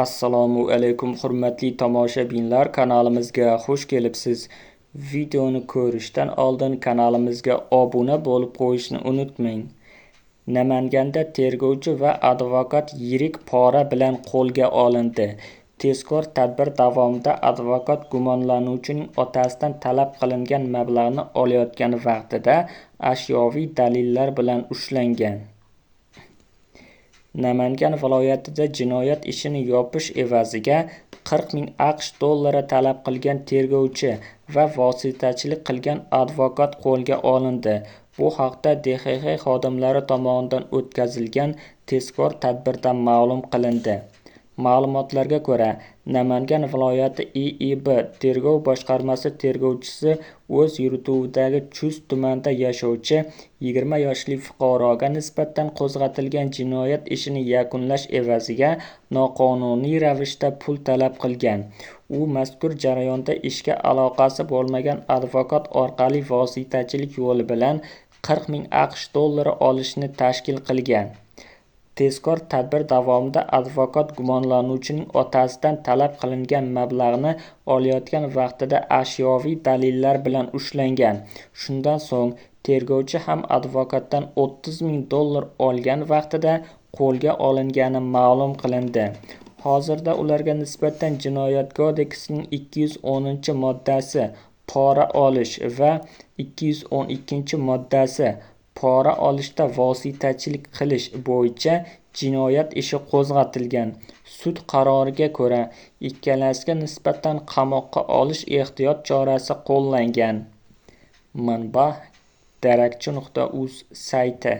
Assalomu alaykum, hurmatli tomoshabinlar, kanalimizga xush kelibsiz. Videoni ko'rishdan oldin kanalimizga obuna bo'lib qo'yishni unutmang. Namanganda tergovchi va advokat yirik pora bilan qo'lga olindi. Tezkor tadbir davomida advokat gumonlanuvchining otasidan talab qilingan mablag'ni olayotgan vaqtida ashyoviy dalillar bilan ushlangan. Namangan viloyatida jinoyat ishini yopish evaziga 40 ming AQSh dollari talab qilgan tergovchi va vositachilik qilgan advokat qo'lga olindi. Bu haqda DXX xodimlari tomonidan o'tkazilgan tezkor tadbirda ma'lum qilindi. Ma'lumotlarga ko'ra, Namangan viloyati IIB tergov boshqarmasi tergovchisi o'z yurituvidagi Chust tumanida yashovchi 20 yoshli fuqaroga nisbatan qo'zg'atilgan jinoyat ishini yakunlash evaziga noqonuniy ravishda pul talab qilgan. U mazkur jarayonda ishga aloqasi bo'lmagan advokat orqali vositachilik yo'li bilan 40 ming AQSh dollari olishni tashkil qilgan. Tezkor tadbir davomida advokat gumonlanuvchining otasidan talab qilingan mablag'ni olayotgan vaqtida ashyoviy dalillar bilan ushlangan. Shundan so'ng tergovchi ham advokatdan 30 ming dollar olgan vaqtida qo'lga olingani ma'lum qilindi. Hozirda ularga nisbatan Jinoyat kodeksining 210-moddasi pora olish va 212-moddasi pora olishda vositachilik qilish bo'yicha jinoyat ishi qo'zg'atilgan. Sud qaroriga ko'ra, ikkalasiga nisbatan qamoqqa olish ehtiyot chorasi qo'llangan. Manba: darakchi.uz sayti.